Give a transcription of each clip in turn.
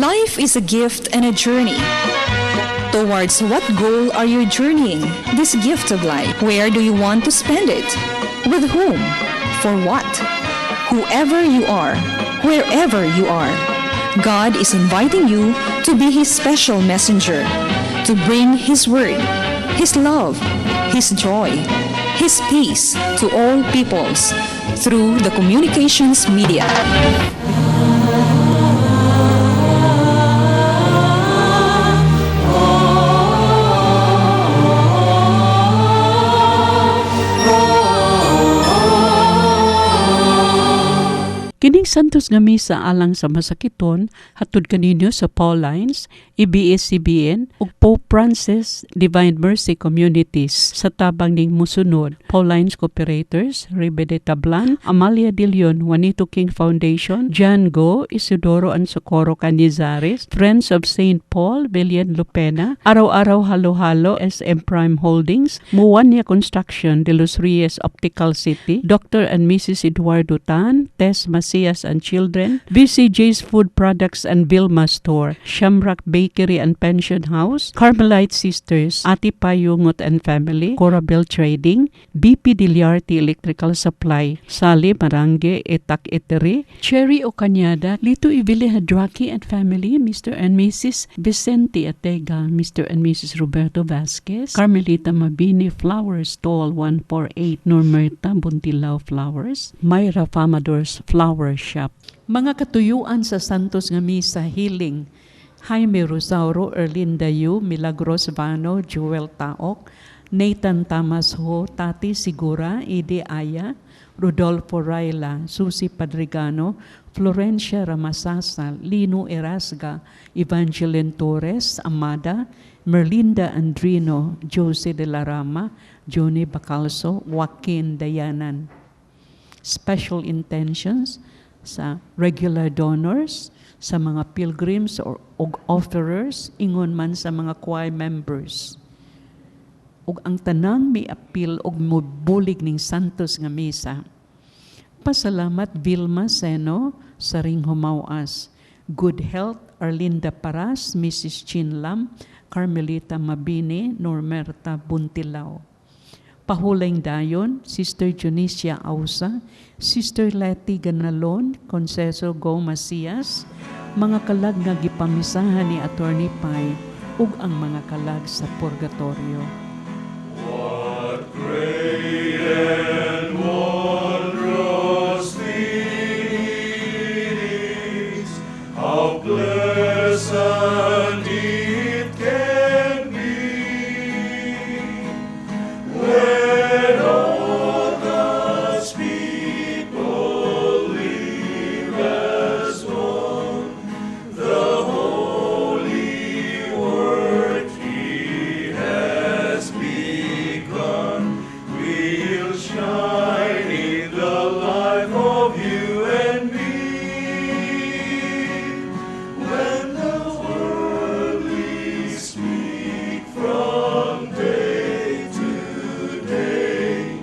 Life is a gift and a journey. Towards what goal are you journeying this gift of life? Where do you want to spend it? With whom? For what? Whoever you are, wherever you are, God is inviting you to be His special messenger, to bring His word, His love, His joy, His peace to all peoples through the communications media. Kining Santos nga Misa alang sa masakiton hatod kaninyo sa Paulines, ABS-CBN ug Pope Francis Divine Mercy Communities sa tabang ning musunod: Paulines Cooperators, Ribe de Tablan, Amalia de Leon, Juanito King Foundation, John Go, Isidoro and Socorro Canizares, Friends of St. Paul, Villian Lupena, Araw-Araw Halo-Halo, SM Prime Holdings, Muwania Construction, De Los Reyes Optical City, Dr. and Mrs. Eduardo Tan, Tess Macias and Children, BCJ's Food Products and Vilma Store, Shamrock Bakery and Pension House, Carmelite Sisters, Ati Payungot and Family, Corabel Trading, BP Diliarte Electrical Supply, Sally Marange, Etak Etere, Cherry Ocanyada, Lito Ivile Hadraki and Family, Mr. and Mrs. Vicente Atega, Mr. and Mrs. Roberto Vasquez, Carmelita Mabini Flower Stall 148, Normerta Buntilao Flowers, Myra Famador's Flower Shop. Mga katuyuan sa Santos nga Misa Healing: Jaime Rosauro, Erlinda Yu, Milagros Vano, Joel Taok, Nathan Tamas Ho, Tati Sigura, Ide Aya, Rodolfo Raila, Susi Padrigano, Florencia Ramasasa, Lino Erasga, Evangeline Torres, Amada, Merlinda Andrino, Jose de la Rama, Johnny Bacalso, Joaquin Dayanan. Special intentions sa regular donors, sa mga pilgrims or og offerers, ingon man sa mga choir members. Ug ang tanang miapil og mobulig ning Santos nga Misa. Pasalamat: Vilma Seno, Saring Humawas. Good health: Arlinda Paras, Mrs. Chin Lam, Carmelita Mabini, Normerta Buntilao. Pahuling dayon: Sister Dionisia Ausa, Sister Letty Ganalon, Conceso Go Macias, mga kalag nga gipamisahan ni Attorney Pai, ug ang mga kalag sa purgatorio. What great and wondrous thing it is, how pleasant it can be, when all God's people live as one, the holy work He has begun will shine in the life of you and me. When the worldly speak from day to day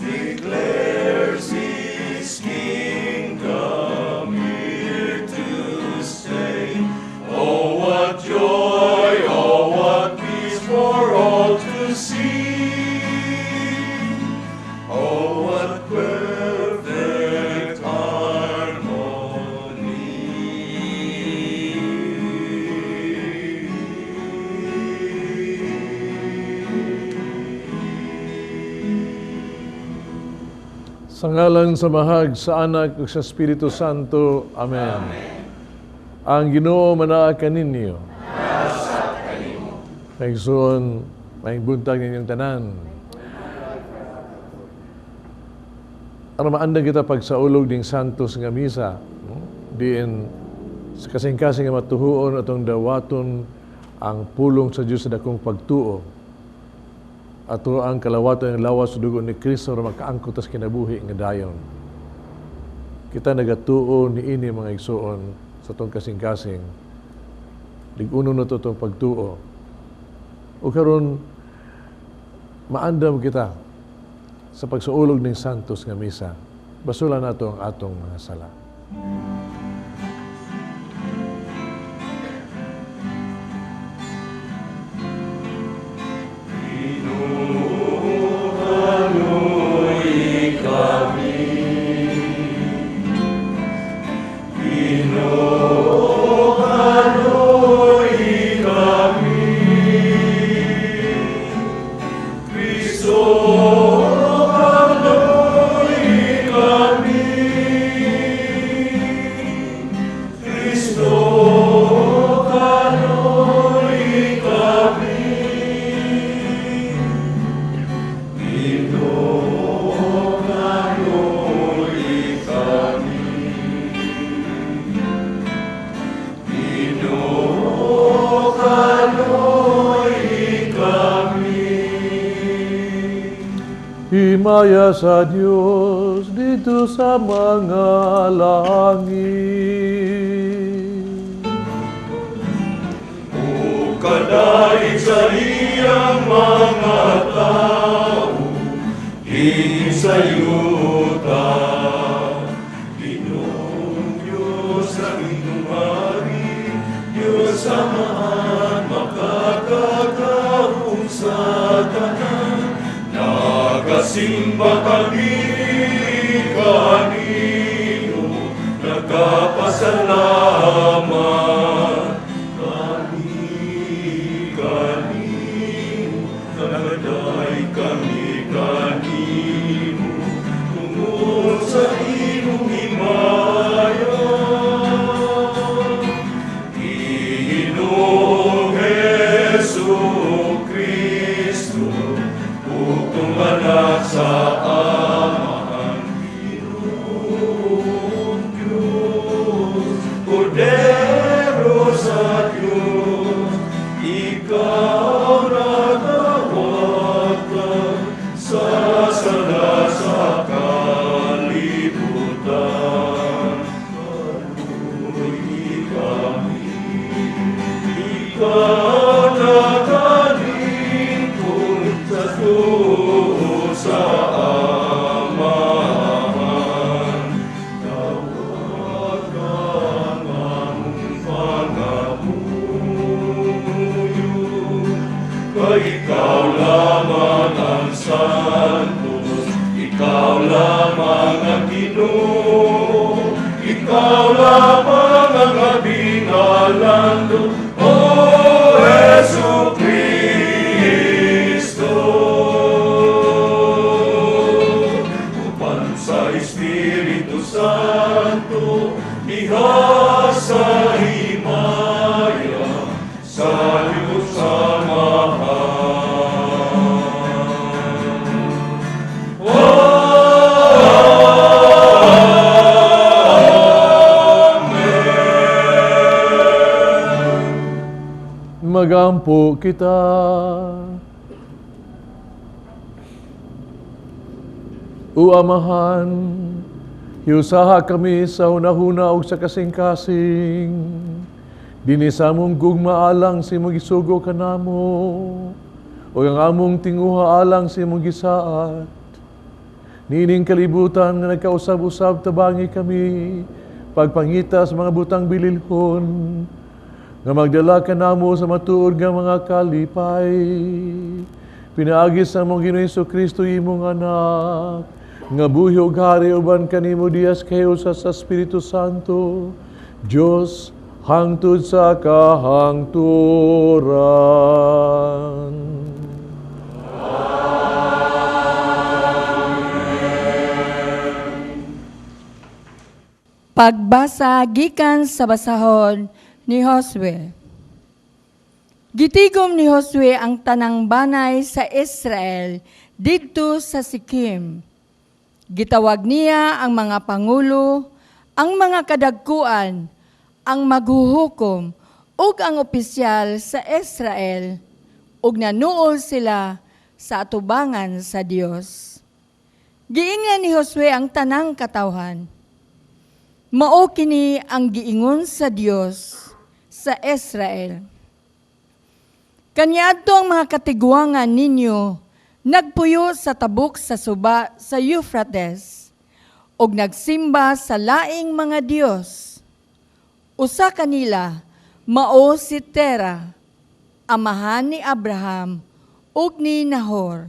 declares His kingdom here to stay. Oh, what joy, oh, what peace for all to see. Oh, what perfect harmony. Sa ngalan sa Amahag, sa Anak, ug sa Espiritu Santo. Amen. Ang Ginoo manaa kaninyo. Mga, maayong buntag ninyong tanan. Aron maandang kita pagsaulog ning Santos nga Misa, no? Diin sa kasing-kasing nga matuhuon atong dawaton ang pulong sa Dios sa dakong pagtuo. Ato ang kalawaton ng lawas ug dugo ni Kristo aron makaangkot tas kinabuhi nga dayon. Kita nagatuo niini, mga igsoon, sa atong kasing-kasing. Lig-uno na to itong pagtuo. O karon maandam kita sa pagsaulog ng Santos nga Misa. Basula nato ang atong mga sala. Himaya sa Dios didto sa mga langit. Ug kadaig sa iyang mga tao dinhi sa yuta. Ginoong Diyos ang inyong hari, Diyos Amahan, makakagahom sa tanan. Nagasimba kami kanimo, nagapasalamat. Kami kanimo, nagadaig kami kanimo, tungod sa imong himaya. Ginoong Hesu Kristo, bugtong Anak sa Amahan, Ginoong Diyos, Kordero sa Diyos, ikaw nagawagtang sa sala sa kalibutan. Kaluy-i kami, ikaw nagalingkod sa tuo sa Amahan. Tawaga ang among pangamuyo, kay ikaw lamang ang santos, ikaw lamang ang Ginoo, ikaw lamang ang labing alando, O Hesu Kristo. Uban sa Espiritu Santo, diha sa himaya, sa Diyos Amahan. Amen. Magampo kita. O Amahan, hiusaha kami sa hunahuna ug sa kasing-kasing. Dinhi sa among gugma alang sa imong gisugo kanamo, ug ang among tinguha alang sa imong gisaad. Niining kalibutan nga nagkausab-usab, tabangi kami pagpangita sa mga butang bililhon nga magdala kanamo sa matuod nga mga kalipay. Pinaagi sa among Ginoong Kristo, imong Anak, nga buhi ug hari uban kanimo diha sa sa Espiritu Santo, Dios, hangtod sa kahangturan. Pagbasa gikan sa basahon ni Josue. Gitigom ni Josue ang tanang banay sa Israel didto sa Sikim. Gitawag niya ang mga pangulo, ang mga kadagkuan, ang maghuhukom, ug ang opisyal sa Israel, ug nanuol sila sa atubangan sa Dios. Giingnan ni Josue ang tanang katawhan: "Mao kini ang giingon sa Dios sa Israel. Kaniadto ang mga katiguangan ninyo nagpuyo sa tabok sa suba sa Euphrates ug nagsimba sa laing mga dios. Usa kanila mao si Tera, amahan ni Abraham ug ni Nahor.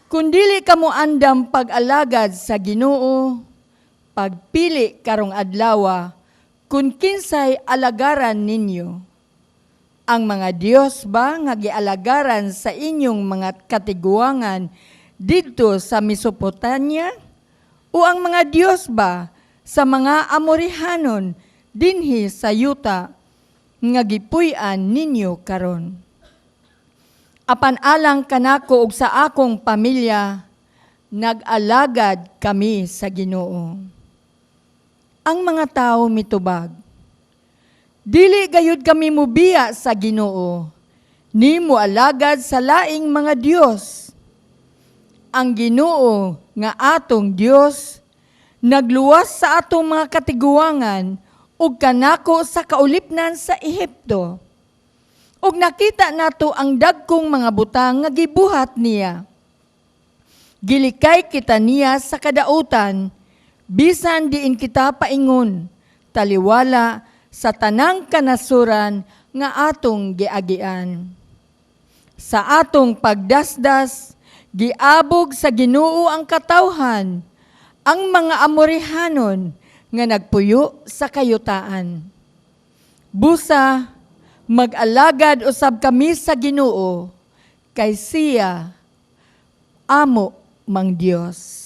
Kung dili kamo andam pag-alagad sa Ginoo, pagpili karong adlawa kung kinsay alagaran ninyo. Ang mga Dios ba nga gialagaran sa inyong mga katiguangan didto sa Mesopotamia? O ang mga Dios ba sa mga Amorihanon dinhi sa yuta nga gipuy-an ninyo karon? Apan alang kanako ug sa akong pamilya, nag-alagad kami sa Ginoo." Ang mga tao mitubag, "Dili gayud kami mubiya sa Ginoo, ni moalagad sa laing mga Dios." Ang Ginoo nga atong Dios nagluwas sa atong mga katiguangan ug kanako sa kaulipnan sa Ehipto. Ug nakita nato ang dagkong mga butang nga gibuhat niya. Gilikay kita niya sa kadautan, bisan diin kita paingon, taliwala sa tanang kanasuran nga atong giagian. Sa atong pagdasdas, giabog sa Ginoo ang katawhan, ang mga Amorihanon nga nagpuyo sa kayutaan. Busa, mag-alagad usab kami sa Ginoo, kay siya amo mang Dios.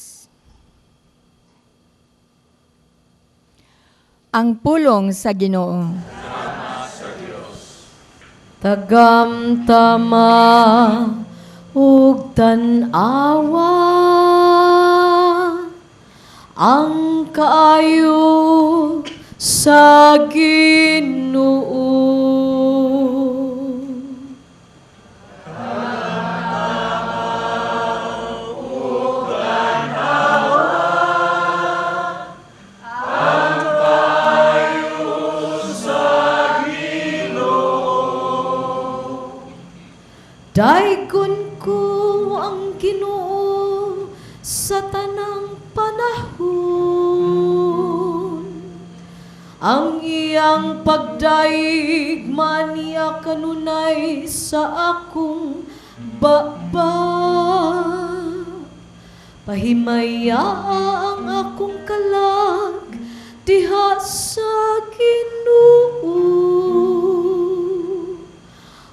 Ang pulong sa Ginoo. Tagamtama ug tan-awa ang kaayo sa Ginoo. Daygon ko ang Ginoo sa tanang panahon. Ang iyang pagdaig maniya kanunay sa akong baba. Pahimaya ang akong kalag diha sa Ginoo.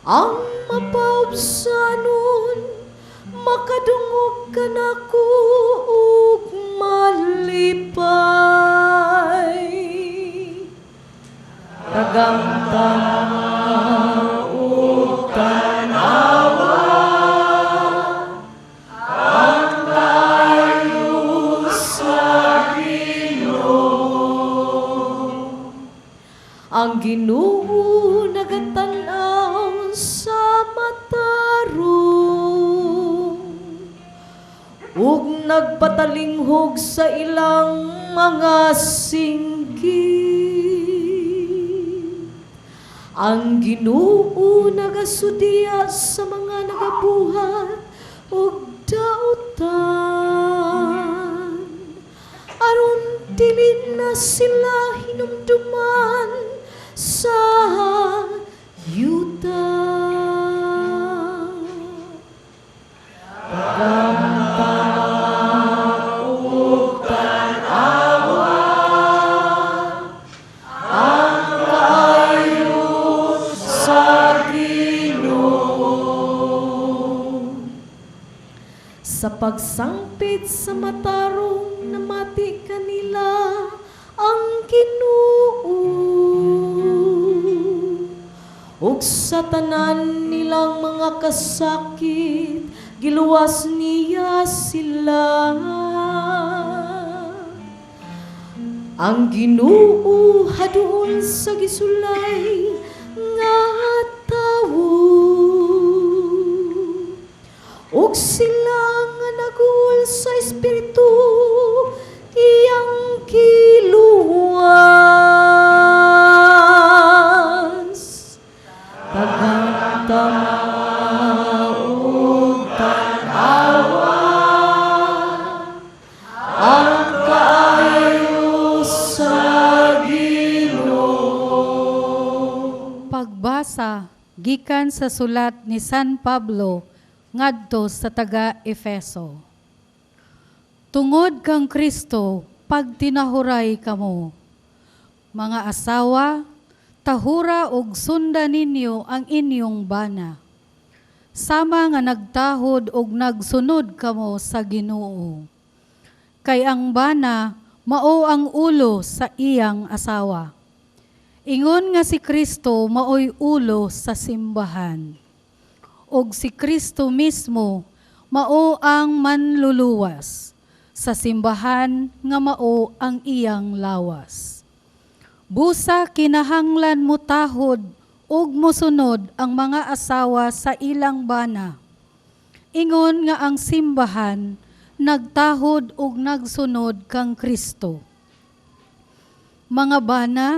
Ang mapaubsanon, makadungog kanako ug malipay. Tagamtama ug tan-awa ang kaayo sa Ginoo. Ang Ginoo nagatan-aw sa matarong ug nagpatalinghog sa ilang mga singgit. Ang Ginoo nagasudiya sa mga nagabuhat og dautan, aron dili na sila hinumduman sa yuta. Tagamtama ug tan-awa ang kaayo sa Ginoo. Sa pagsangpit sa matarong, namati kanila ang Ginoo, ug sa tanan nilang mga kasakit, giluwas niya sila. Ang Ginoo haduol sa gisulay nga tawo, ug sila nga naguol sa espiritu iyang kiluwas. Tagamtama ug tan-awa ang kaayo sa Ginoo. Pagbasa gikan sa sulat ni San Pablo ngadto sa taga Efeso. Tungod kang Kristo, pagtinahuray kamo. Mga asawa, tahura og sunda ninyo ang inyong bana. Sama nga nagtahod og nagsunod kamo sa Ginoo. Kay ang bana mao ang ulo sa iyang asawa. Ingon nga si Kristo maoy ulo sa simbahan. Og si Kristo mismo mao ang manluluwas sa simbahan nga mao ang iyang lawas. Busa kinahanglan mutahod ug mosunod ang mga asawa sa ilang bana. Ingon nga ang simbahan nagtahod ug nagsunod kang Kristo. Mga bana,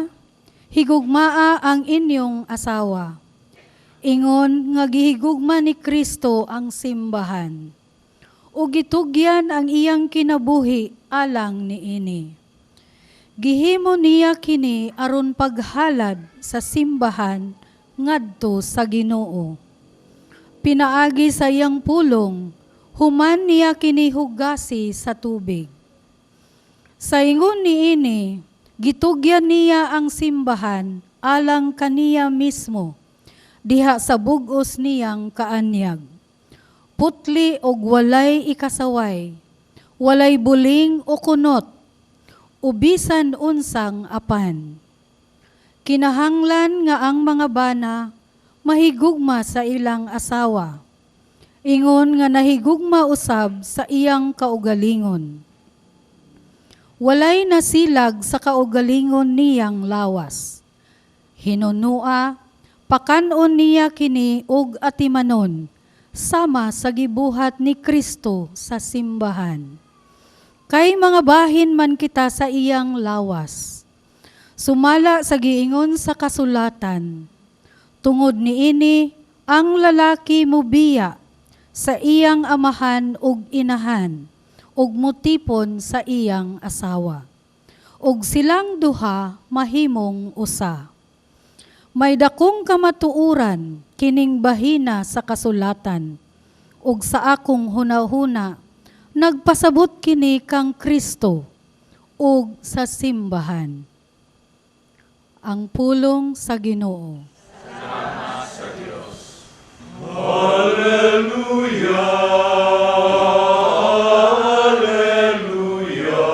higugmaa ang inyong asawa. Ingon nga gihigugma ni Kristo ang simbahan. Ug gitugyan ang iyang kinabuhi alang niini. Gihimo niya kini aron paghalad sa simbahan ngadto sa Ginoo. Pinaagi sa iyang pulong, human niya kini hugasi sa tubig. Sa ingon niini, gitugyan niya ang simbahan alang kaniya mismo, diha sa bug-os niyang kaanyag. Putli og walay ikasaway, walay buling o kunot, o bisan unsang apan. Kinahanglan nga ang mga bana mahigugma sa ilang asawa, ingon nga nahigugma usab sa iyang kaugalingon. Walay nasilag sa kaugalingon niyang lawas. Hinunua, pakan-on niya kini og atimanon, sama sa gibuhat ni Kristo sa simbahan. Kay mga bahin man kita sa iyang lawas. Sumala sa giingon sa kasulatan, tungod niini ang lalaki mubiya sa iyang amahan ug inahan, ug mutipon sa iyang asawa. Ug silang duha mahimong usa. May dakong kamatuoran kining bahina sa kasulatan, ug sa akong hunahuna nagpasabot kini kang Kristo ug sa simbahan. Ang pulong sa Ginoo. Salamat sa Dios. Alleluia, alleluia,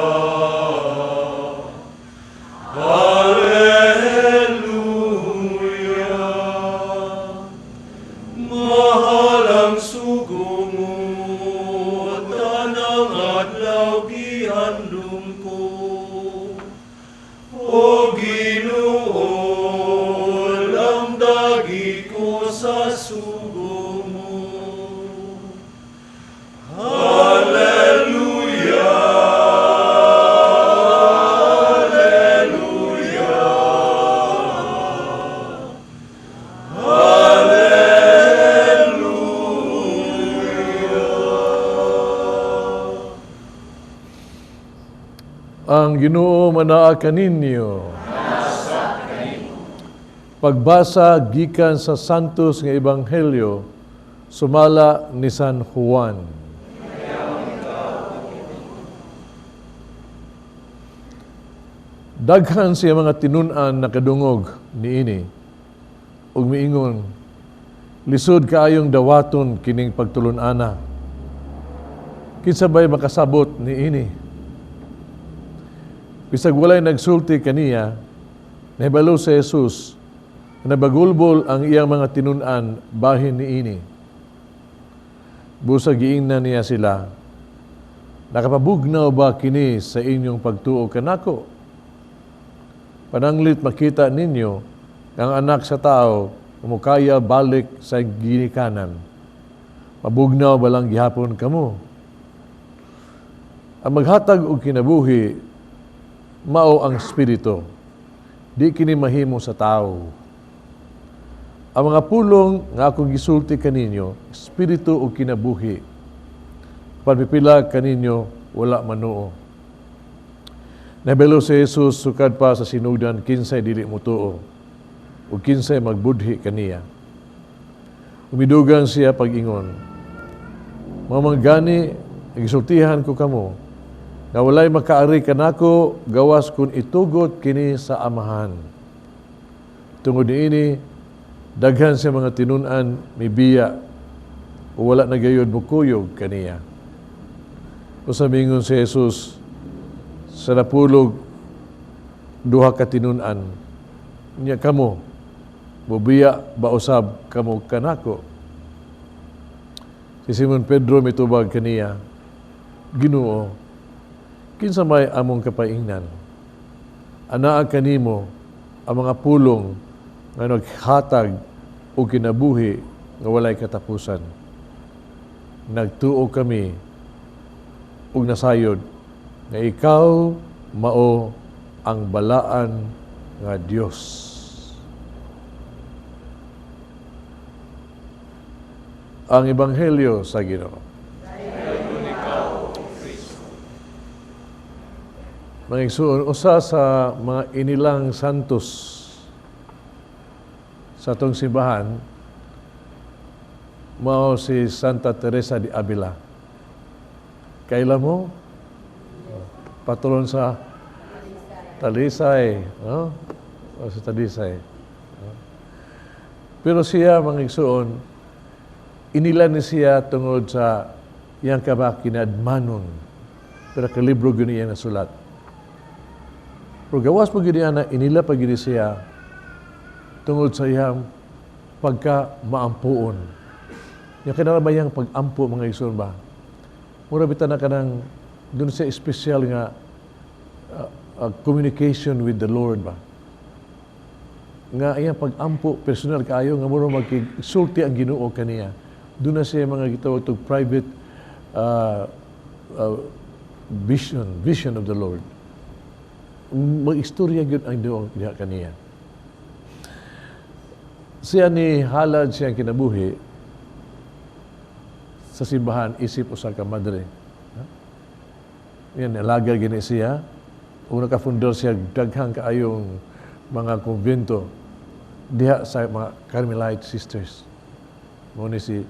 alleluia. Mahal ang sugo mo, tanang adlaw gihandom ko. O Ginoo, lamdagi ko sa sugo mo. Alleluia, alleluia, alleluia. Ang Ginoo manaa kaninyo. Pagbasa gikan sa Santos nga Ebanghelyo sumala ni San Juan. Daghan siya mga tinun-an nakadungog niini ug miingon, lisod kaayong dawaton kining pagtulun-ana. Kinsa bay makasabot niini? Bisag walay nagsulti kaniya, nahibalo si Jesus na nabagulbol ang iyang mga tinun-an bahin niini. Busag giingnan niya sila, nakapabugnaw ba kini sa inyong pagtuo kanako? Pananglit makita ninyo ang anak sa tao mukaya balik sa ginikanan. Mabugnaw balang gihapon kamo? Ang maghatag og kinabuhi mao ang espiritu, di kini mahimo sa tao. Ang mga pulong nga akong gisulti kaninyo, espiritu ug kinabuhi. Pagpipila kaninyo, wala manuo. Nahibalo si Jesus sukad pa sa sinugdan kinsay dili motuo ug kinsay magbudhi kaniya. Umidugang siya pag-ingon, mga manggani, gisultihan ko kamo, nga walay makaari kanako gawas kun itugot kini sa amahan. Tungod niini, daghan sa mga tinun-an mibiya o wala na gayod mukuyog kaniya. Usa mingon si Jesus sa napulog duha ka tinun-an, nya kamo mubiya ba usab kamo kanako? Si Simon Pedro mitubag kaniya, Ginoo, kinsa may among kapaingnan? Anaa kanimo ang mga pulong nga naghatag og kinabuhi nga walay katapusan. Nagtuo kami ug nasayod nga ikaw mao ang balaan nga Dios. Ang Ebanghelyo sa Ginoo. Mga igsuon, usa sa mga inilang santos sa atong simbahan mao si Santa Teresa de Avila. Kaila mo? Patron sa Talisay, no? O sa Talisay. No? Pero siya, mga igsuon, inila ni siya tungod sa iyang kaba kinadmanon. Pero kalibro gyud niya nasulat. Pero gawas pa gyud niya na inila pa gyud siya tungod sa iyang pagka maampuon. Yung kinara ba iyang pag-ampo, mga igsuon ba? Mura bitaw na kanang dun sa espesyal nga communication with the Lord ba? Nga iyang pag-ampo personal kaayo nga mura magkisulti ang Ginoo kaniya. Doon na siya mga gitawag tog private vision of the Lord. Mag-istorya gyud ang Ginoo diha kaniya. Siya ni halad siyang kinabuhi sa simbahan isip usa ka madre. Ha? Yan, alaga gini siya. Ug nakafundar siya daghang kaayong mga kumbento diha sa mga Carmelite Sisters. Mao ni si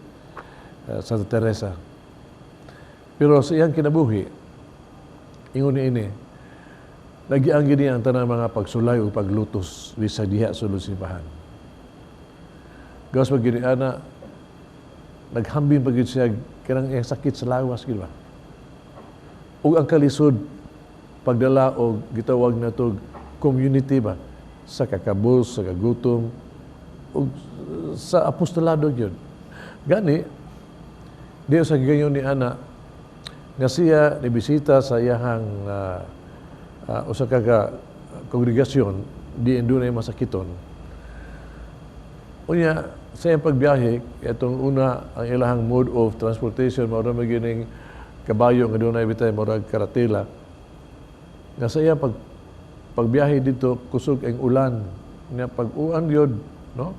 Santa Teresa. Pero sa iyang kinabuhi, ingon ni ini, nagiang gini ang tanang mga pagsulay o paglutos bisag diha sulod simbahan. Gawas pag gini ana, naghambin pag siya kanang iyang sakit sa lawas, gini ba? Ug ang kalisod pagdala og gitawag na to community ba, sa kakabos, sa kagutom, ug sa apostolado gyud. Gani, di sa gigayon ni ana nga siya nibisita sa iyahang usa ka kongregasyon di dunay masakiton. Unya sa iyang pagbiyahe, itong una ang ilahang mode of transportation mao ra magining kabayo nga dunay bitay murag karatela. Nga sa iyang pagbiyahe dito kusog ang ulan. Nya pag-uan gyud, no?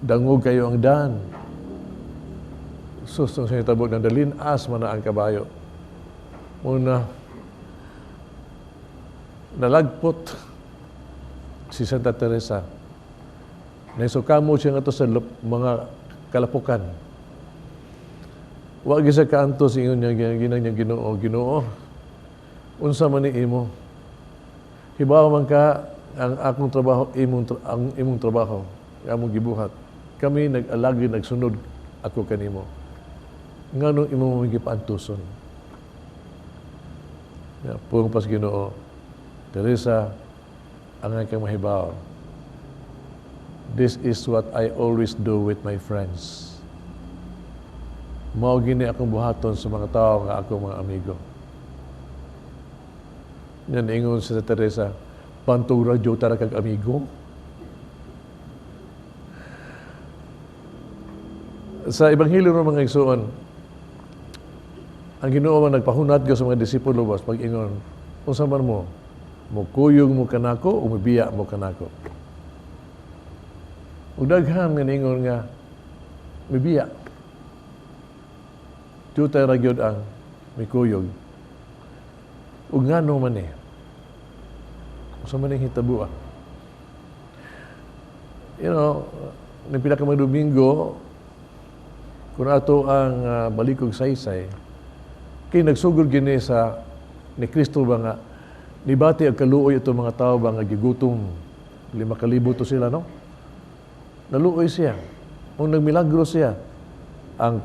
Dangog kayo ang daan. Sus, ang sinitabo ng dalin, as man na ang kabayo. Una, nalagpot si Santa Teresa. Naisukamo siya nga to sa mga kalapukan. Wa gyud sa kaantos ingon niya, ginang niya Ginoo, Ginoo, unsa man ni imo? Hibaw man ka ang akong trabaho, ang imong trabaho, ang among gibuhat. Kami nag-alagi, nagsunod ako kanimo. Nganong imo mo gipaantuson? Ya, pulong pas Ginoo, Teresa, angay kang mahibaw. This is what I always do with my friends. Mao gini akong buhaton sa mga tao nga akong mga amigo. Yan ingon si Teresa, pantog radyo tara kag amigo. Sa Ebanghelyo ng mga igsoon, ang Ginoo man nagpahunat sa mga disipulo bas pag-ingon, unsa man mo? Mukuyog mo kanako o mibiya mo kanako? Ug daghan nga ningon nga mibiya. Tutay ra gyud ang mikuyog. Ug ngano man ni? Unsa man ning hitabo? Ning pila ka mga Domingo, kung ato ang balikog saysay, kay nagsugod gini sa ni Kristo ba nga nibati ang kaluoy itong mga tao ba nga gigutom, 5,000 to sila, no? Naluoy siya. Kung nagmilagro siya, ang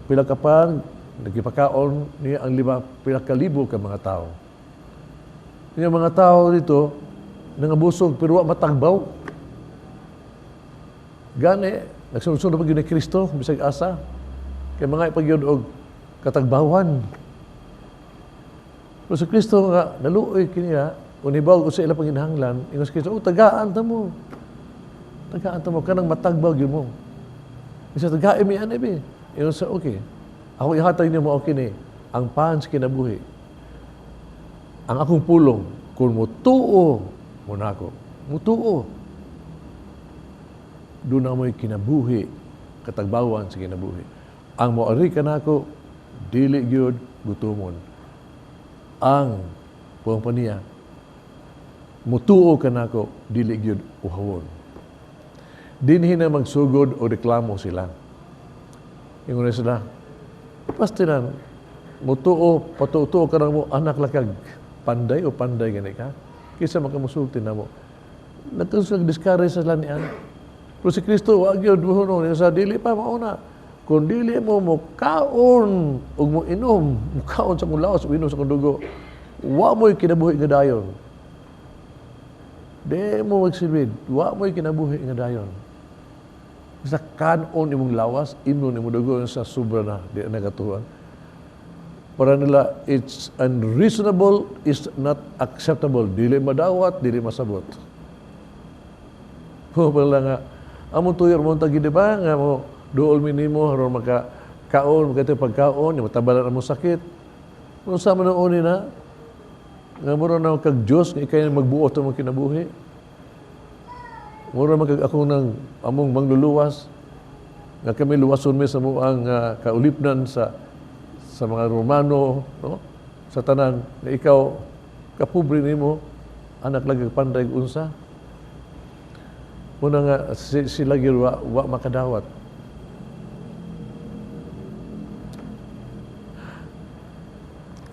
pila ka pan, nagipakaon niya ang lima, pila ka libo ka mga tao. Yung mga tao dito, nangabusog pero wa matagbaw. Gani, nagsunod-sunod pa gyud ni Kristo, bisag asa. Kay mga ipagyud og katagbawan. Pero sa Kristo nga, naluoy kiniya, unibaw sa ilang panginahanglan, ingon sa Kristo, oh, tagaan ta mo. Tagaan ta mo, kanang matagbaw gyud mo. Isa, tagaan mi, ano, bi? Ingon sa, okay. Ako ihatag niyo mo, okay ni. Ang pan sa kinabuhi. Ang akong pulong, kung mutuo mo nako, mutuo, doon na mo'y kinabuhi, katagbawan sa kinabuhi. Ang moari ka nako, dili gyud gutumon. Ang puwang pa niya, mutuo ka nako, dili gyud uhawon. Dinhi na magsugod o reklamo sila. Ingon na sila, pastilan, mutuo, patuo ka na mo, anak lakag, panday o panday gani ka, kisa makamusulti na mo. Nagkaroon discourage sa sila niyan. Pero si Kristo, wag yun, buhono, niya sa dili pa mauna. Kung dili mo mo kaon ug mo inom, mo kaon sa kong lawas ug inom sa kong dugo, wa mo'y kinabuhi nga dayon. Di mo magsilbid, wa mo'y kinabuhi nga dayon. Sa kanon imong lawas, imnon imong dugo sa sobra na, di na katuan. Para nila, it's unreasonable, it's not acceptable. Dili madawat, dili masabot. Pala nga, among tuyor mo tagi, di ba? Nga mo, duol minimo, aron maka kaon, makita pagkaon, yung matabalan ang sakit. Kung sa man uni na, nga mura na kag Diyos, nga ikay magbuot ang kinabuhi. Mura man kag ako ng among mangluluwas, nga kami luwason mi sa muang kaulipnan sa mga Romano, no? Sa tanan, nga ikaw, kapobre nimo, anak lagi panday unsa. Muna nga, sila gyud wa makadawat.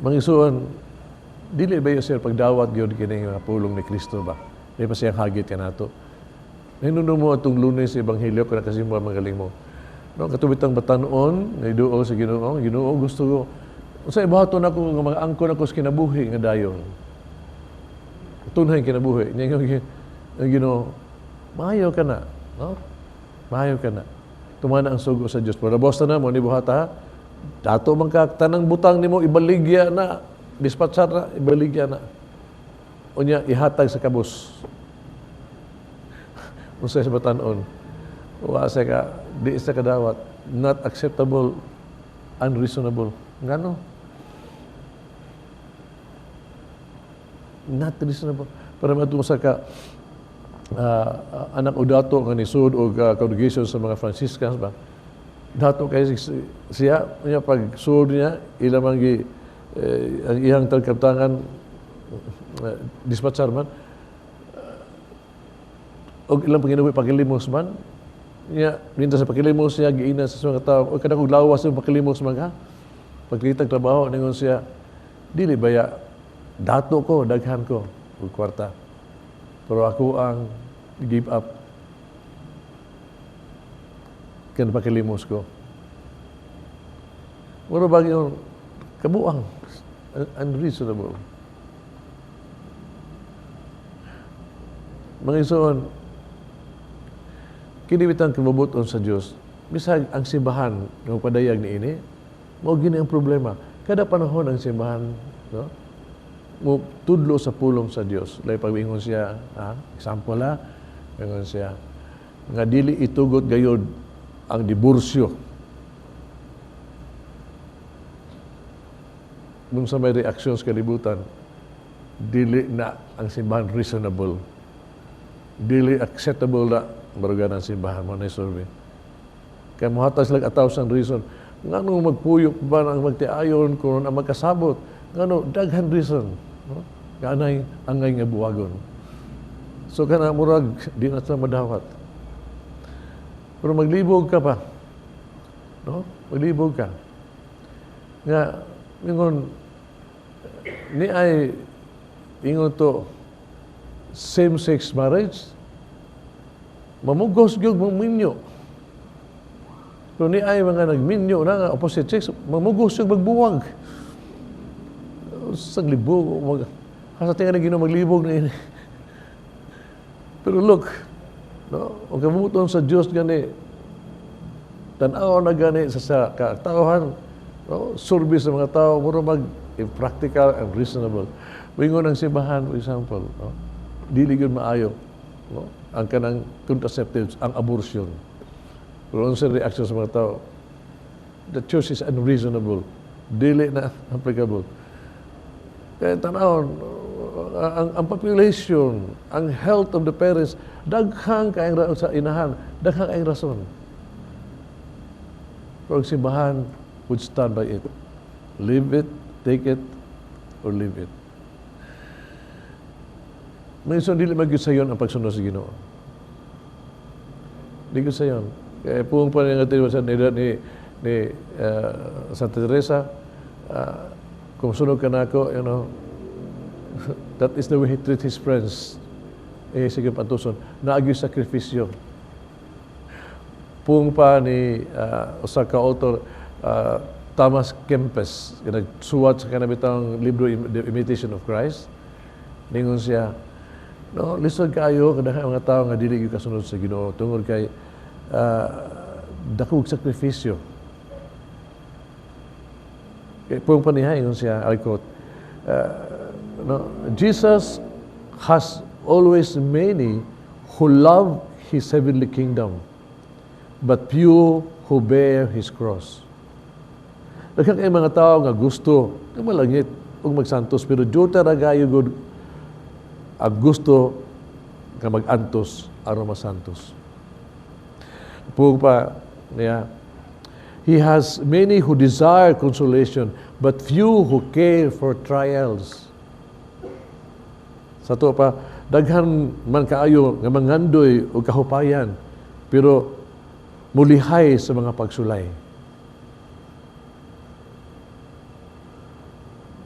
Mangisuon, dili ba yun sir pagdawat gyud kini nga pulong ni Kristo ba? Di pa siyang hagit kanato. Nahinuno mo atong Lunes sa Ebanghelyo kung nakasimba magaling mo. No, katubitang batan-on, nga iduol sa Ginoo, Ginoo gusto ko. Unsa ibuhaton ako nga mga angkon ako sa kinabuhi nga dayon. Tunay kinabuhi. Nya ang Ginoo, maayo ka na, no? Maayo ka na. Tumana ang sugo sa Dios. Pero bosta na mo ni buhata, dato man ka tanang butang nimo ibaligya na, dispatchar na, ibaligya na. Unya ihatag sa kabus. Unsa sa batan-on? Wa sa ka, di sa kadawat, not acceptable, unreasonable. Ngano? Not reasonable. Para matungod sa ka anak o dato nga nisud o congregation sa mga Franciscans ba? Dato kay siya, niya pag sud niya, ila man gi ang iyang tagkaptangan dispatcher man, og ilang panginabuhi pakilimos man, niya minta sa pakilimos niya giina sa mga tao, og kada kog lawas sa pakilimos man ka, pagkitag trabaho ningon siya, dili baya dato ko, daghan ko og kwarta. Pero ako ang give up. Kaya pakilimos ko. Mura ba yung kabuang, unreasonable. Mga isuon, kinibitan kabubuton sa Diyos, bisag ang simbahan ng padayag ni ini, mao gini ang problema. Kada panahon ang simbahan, no? Mo tudlo sa pulong sa Dios. Lay pag-ingon siya, example ha, ingon siya, nga dili itugot gayod ang diborsyo. Nung sa may reaksyon sa kalibutan, dili na ang simbahan reasonable. Dili acceptable na barugan ang simbahan mo na survey. Kaya muhatag sila 1,000 reason. Ngano magpuyok ba ang magtiayon kung ang magkasabot? Ngano daghan reason, no? Kanay angay nga buwagon. So kana murag di na sa madawat. Pero maglibog ka pa. No? Maglibog ka. Nga ingon ni ay ingon to same-sex marriage, mamugos gyud maminyo. Pero ni ay mga nagminyo na nga opposite sex, mamugos gyud magbuwag. Sa libog, sa tingin na Ginoo maglibog na ini. Pero look, no, ang kabuton sa Dios gani, tan-aw na gani sa katawhan, no, service sa mga tao, mura mag practical and reasonable. Wingon ang simbahan, for example, no, dili gyud maayo, no, ang kanang contraceptives, ang abortion. Pero unsa reaction sa mga tao? The church is unreasonable. Dili na applicable. Kaya tanawon, ang population, ang health of the parents, daghang kaayong sa inahan, daghang kaayong rason. Pero ang simbahan would stand by it. Leave it, take it, or leave it. Mga igsoon, dili magyud sayon ang pagsunod sa Ginoo. Di gyud sayon. Kaya puong pa niya nga sa ni Santa Teresa, kung sunod ka nako, that is the way he treat his friends. Eh, sige pantuson, naa gyoy sakripisyo. Puong pa ni usa ka author, Thomas Kempis, nagsuwat sa kanabitang libro The Imitation of Christ. Ningon siya, no, lisod kaayo kadaghan mga tao nga dili gyud kasunod sa Ginoo tungod kay dakog sakripisyo. Kay puong pa niya, ingon siya, I quote, no, "Jesus has always many who love His heavenly kingdom, but few who bear His cross." Daghan kay mga tao nga gusto nga malangit ug magsantos, pero juta ra gayo gud ang gusto nga mag-antos aron masantos. Puong pa niya, "He has many who desire consolation, but few who care for trials." Sa to pa, daghan man kaayo nga mangandoy og kahupayan, pero mulihay sa mga pagsulay.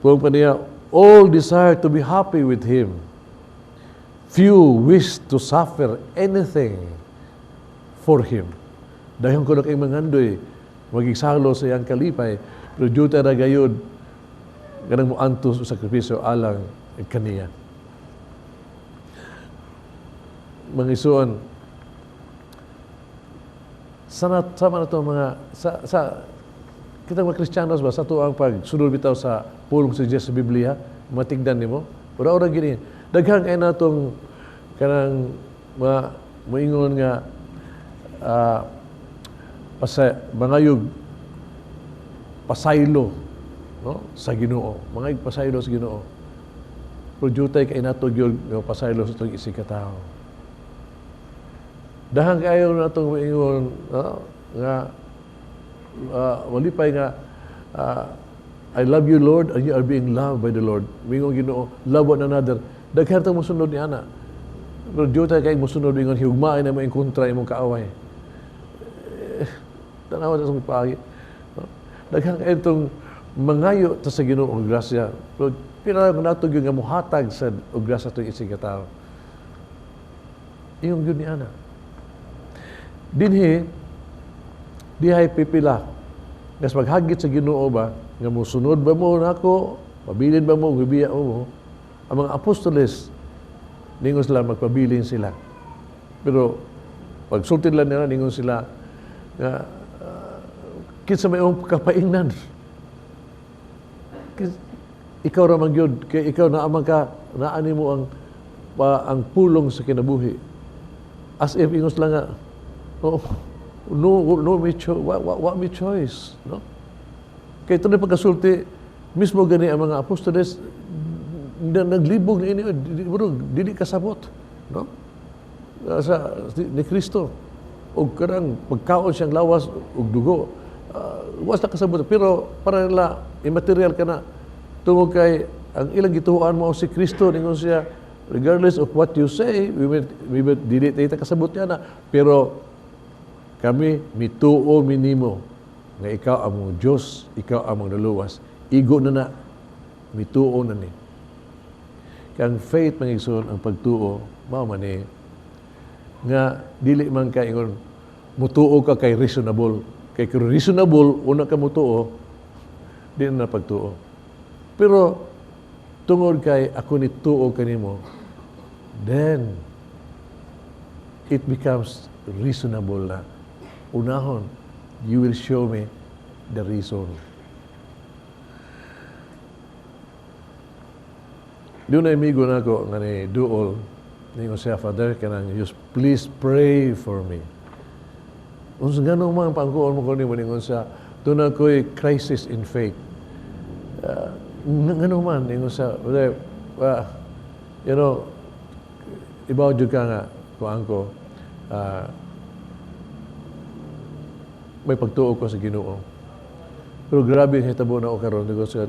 Puong pa niya, "All desire to be happy with Him. Few wish to suffer anything for Him." Dahil ko na kay mangandoy, magigsalo sa iyang kalipay, pero juta ra gayud ganang moantos og sakripisyo alang kaniya. Mga igsoon, sana sama na to mga sa kitang mga Kristiyanos ba sa ato ang pagsunod bitaw sa pulong sa Diyos sa Biblia, matigdan nimo. Ura-ura gini. Daghan kay natong kanang mga moingon nga mangayog pasaylo, no, sa Ginoo. Mangayog pasaylo sa Ginoo. Pero jutay kay nato gyud nga pasaylo sa atong isig ka tawo. Daghan kayo natong moingon, no, nga walipay nga "I love you, Lord," and you are being loved by the Lord. Mingon Ginoo, "Love one another." Daghan tong mosunod ni ana. Pero jutay kay mosunod ingon hugmaay na mo in kontra imong kaaway. Eh, tanawa sa itong paagi. No? Daghan kay itong mangayo ta sa Ginoo og grasya. Pero pila nato gyud nga mohatag sa og grasya atong isig ka tawo. Ingon gyud ni ana. Dinhi dihay pipila ngas maghagit sa Ginoo ba nga mosunod ba mo nako, pabilin ba mo, gibiya mo? Ang mga apostoles, ningon sila magpabilin sila. Pero pagsulti lang nila, ningon sila nga kinsa may imong kapaingnan? Ikaw ra man gyud kay ikaw naa man ka, naa nimo ang pulong sa kinabuhi. As if ingos lang nga, oh, no no me cho, wa me choice, no? Kay ito na pagkasulti mismo gani ang mga apostoles na naglibog ni ini, dili, dili kasabot, no, sa ni Kristo og kanang pagkaon siyang lawas ug dugo, was na kasabot, pero para nila immaterial kana tungod kay ang ilang gituoan mo si Kristo. Ningon siya, "Regardless of what you say, we may dili ta kasabot niya na, pero kami mituo minimo nga ikaw among Dios, ikaw among naluwas. Igo na na, mituo na ni." Kang faith, mga igsoon, ang pagtuo, mao man ni nga dili man ka ingon mutuo ka kay reasonable. Kay kung reasonable una ka mutuo, di na pagtuo. Pero tungod kay ako ni tuo kanimo, then it becomes reasonable na. Unahon, you will show me the reason. Doon na amigo na ako nga ni Duol, ningon siya, "Father, kanang just please pray for me." Unsa ngano man pangkuon mo ko nimo? Ningon siya, "Doon ako'y crisis in faith." Ngano man, ingon sa, ibaw jud ka nga, kuan ko, may pagtuo ko sa Ginoo. Pero grabe ang hitabo na ako karon, ingon siya,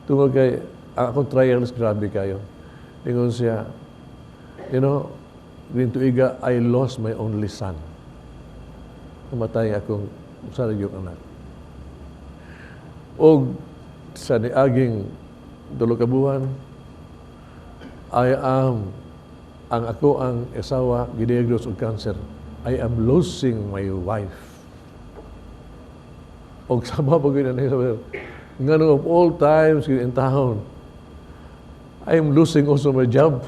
tungod kay ang akong trials grabe kayo. Ingon siya, tuiga I lost my only son. Namatay akong usa ra yung anak. Og sa niaging 2 ka buwan, I am ang ako ang asawa gidiagnose og cancer. I am losing my wife. Og sama pa gyud na siya, ngano of all times in town, I am losing also my job.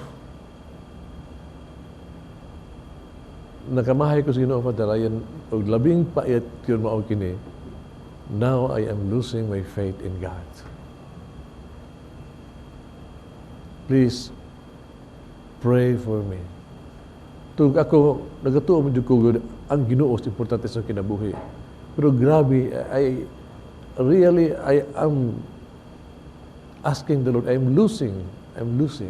Nakamahay ko sa Ginoo, Father, ayan, og labing pait yun mao kini. Now I am losing my faith in God. Please pray for me. Tug ako nagatuo man jud ko ang Ginoo importante sa kinabuhi. Pero grabe, I really, I am asking the Lord, I'm losing, I'm losing.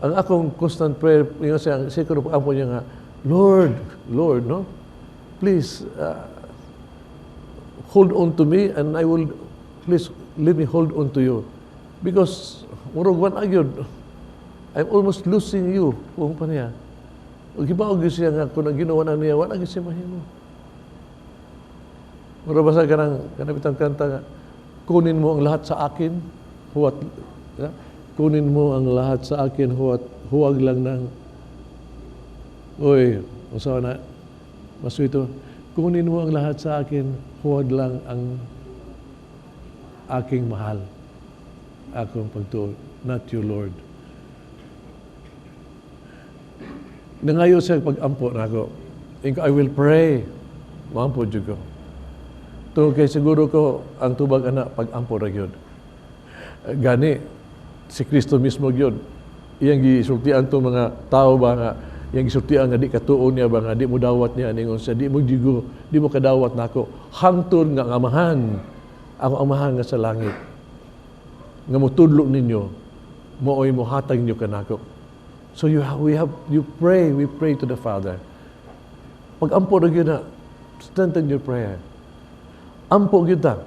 Ang akong constant prayer, yun siya, siya ko ampo niya nga, "Lord, Lord, no? Please, hold on to me and I will, please, let me hold on to you. Because, murag one agyod, I'm almost losing you," kung pa niya. Ug hibaw gyud siya nga kung ang Ginoo na niya, wala gyud siya mahimo. Mura basta kanang kanang bitang kanta nga, "Kunin mo ang lahat sa akin, huwat, ya? Kunin mo ang lahat sa akin, huwat, huwag lang ng," oy, unsa na, maswito, "Kunin mo ang lahat sa akin, huwag lang ang aking mahal, akong pagtuo, not you, Lord." Nangayo siya pag-ampo na ako. I will pray. Maampo jud ko. Tungod kay siguro ko ang tubag ana pag-ampo ra gyud. Gani si Kristo mismo gyud iyang gisultian tong mga tao ba nga iyang gisultian nga di katuon niya ba nga di mo dawat niya, ningon siya, di mo jigo, di mo kadawat nako hangtod nga ang amahan, ako amahan nga sa langit nga motudlo ninyo mooy mohatag ninyo kanako. So you have, we have, you pray, we pray to the Father. Pag ampo na gyud na, strengthen your prayer. Ampo gyud ta.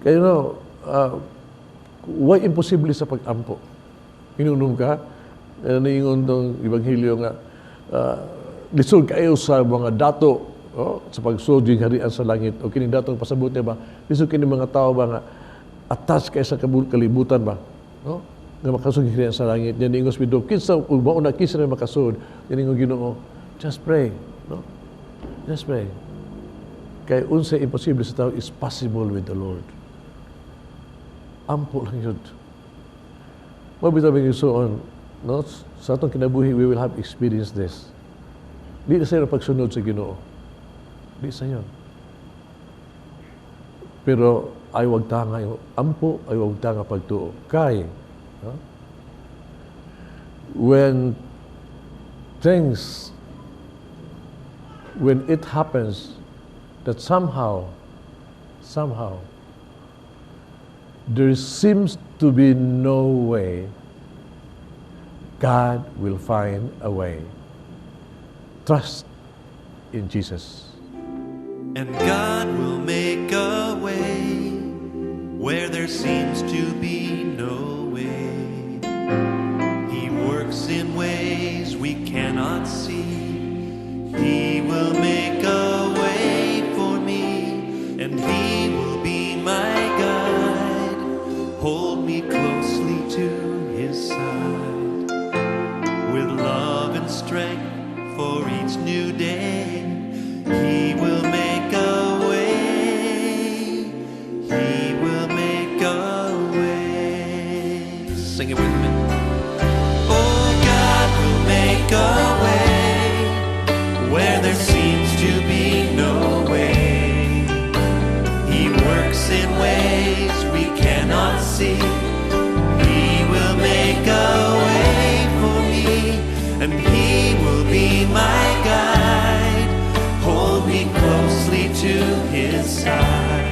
Kaya why imposible sa pag-ampo? Inunom ka, niingon tong ebanghelyo nga, lisod kayo sa mga dato, oh, sa pagsulod yung harian sa langit. O kining datong pasabot niya ba, lisod kini mga tao ba nga, attached kay sa kalibutan ba? No? Nga makasud harian sa langit. Yan niingon si Pedro, kinsa ug mao na kinsa na makasud? Yan ingon Ginoo, just pray, no? Just pray. Kay unsay imposible sa tao is possible with the Lord. Ampo lang yun. Mabitaw mga igsoon, no? Sa atong kinabuhi, we will have experienced this. Di na sa'yo pagsunod sa Ginoo. Di sa iyo. Pero ay wag tanga yung ampo, ay wag tanga pagtuo. Kay, no? When things, when it happens that somehow, there seems to be no way, God will find a way. Trust in Jesus. And God will make a way where there seems to be no way. He works in ways we cannot see. He will make a way for me, and He will be my guide. Hold me closely to His side. With love and strength for each new day, He will make a way. He will make a way. Sing it with me. Oh, God will make a way where there seems to be no way. He works in ways we cannot see. He will make a way for me, and He will be my guide. Hold me closely to His side.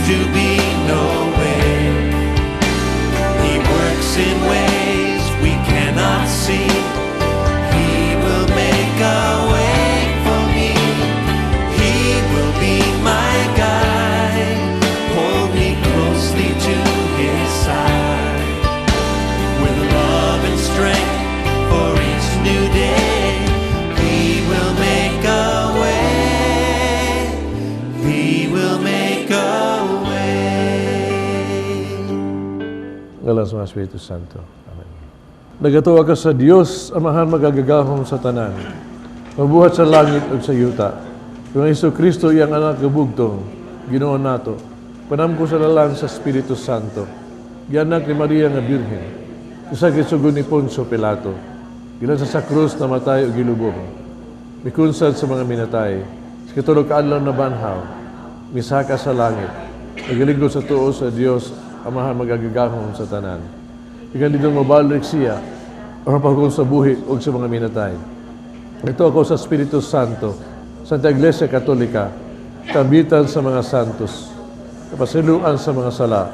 to be no way. He works in ways we cannot see. He will make a way for me. He will be my guide. Hold me closely to his side. With love and strength for each new day, He will make a way. He will make a way. Ngalan sa Espiritu Santo. Amen. Nagatuo ako sa Dios, Amahan makagagahom sa tanan. Magbuhat sa langit ug sa yuta. Kang Hesus Kristo iyang anak nga bugtong, Ginoo nato. Panamko sa lalang sa Espiritu Santo. Gianak ni Maria nga Birhen. Usag sugod ni Poncio Pilato. Gilansa sa krus, namatay ug gilubong. Mikunsad sa mga minatay. Sa ikatulo ka adlaw nabanhaw. Misaka sa langit. Nagalingkod sa tuo sa Dios, Amahan makagagahom sa tanan. Gikan didto mobalik siya aron paghukom sa buhi ug sa mga minatay. Nagtuo ako sa Espiritu Santo, Santa Iglesia Katolika, kaambitan sa mga santos, kapasayloan sa mga sala,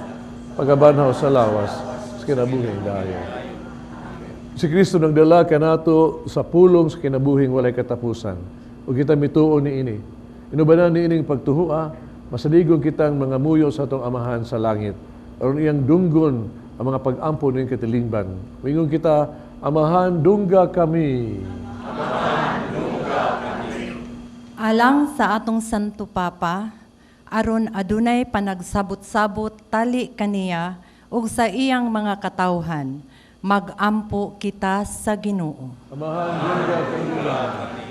pagkabanhaw sa lawas, sa kinabuhing dayon. Si Kristo nagdala kanato sa pulong sa kinabuhing walay katapusan. Ug kita mituo niini. Inubanan niining pagtuhua, masaligon kitang mangamuyo sa atong Amahan sa langit. Aron iyang dunggon ang mga pag-ampo ning katilingban. Moingon kita, Amahan, dungga kami. Alang sa atong Santo Papa, aron adunay panagsabot-sabot tali kaniya ug sa iyang mga katawhan, magampo kita sa Ginoo. Amahan, dungga kami.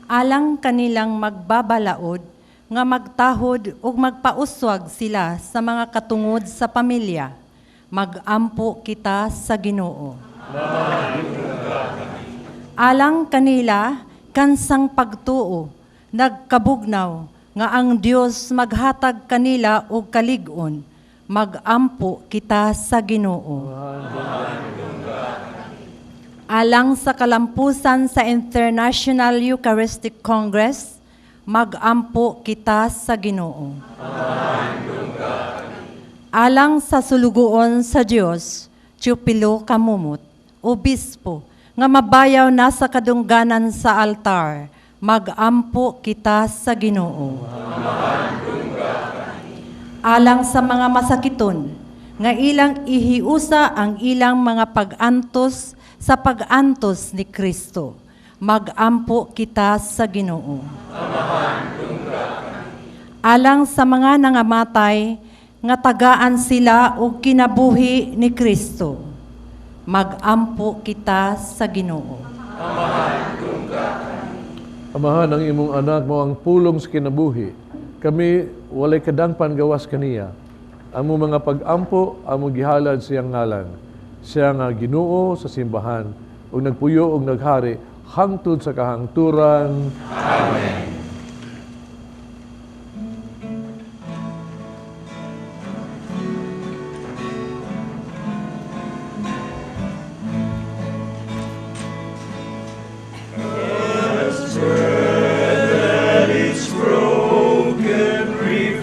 Alang kanilang magbabalaod nga magtahod ug magpauswag sila sa mga katungod sa pamilya, magampo kita sa Ginoo. Alang kanila kansang pagtuo, nagkabugnaw nga ang Dios maghatag kanila og kalig-on, magampo kita sa Ginoo. Alang sa kalampusan sa International Eucharistic Congress, magampo kita sa Ginoo. Alang sa sulugoon sa Dios, Teopilo Camomot, obispo, nga mabayaw na sa kadungganan sa altar, magampo kita sa Ginoo. Alang sa mga masakiton, nga ilang ihiusa ang ilang mga pag-antos sa pag-antos ni Kristo, magampo kita sa Ginoo. Alang sa mga nangamatay, nga tagaan sila og kinabuhi ni Kristo, magampo kita sa Ginoo. Amahan, ang imong anak mao ang pulong sa kinabuhi. Kami walay kadangpan gawas kaniya. Among mga pag-ampo, among gihalad sa iyang ngalan. Siya nga Ginoo sa simbahan ug nagpuyo ug naghari hangtod sa kahangturan. Amen.